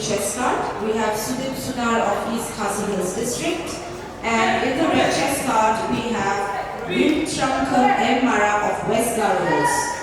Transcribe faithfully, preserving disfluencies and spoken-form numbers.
Chest guard, we have Sudip Sunar of East Khasi Hills District. And in the red chest guard, we have Rimtrangkham M Marak of West Garo Hills.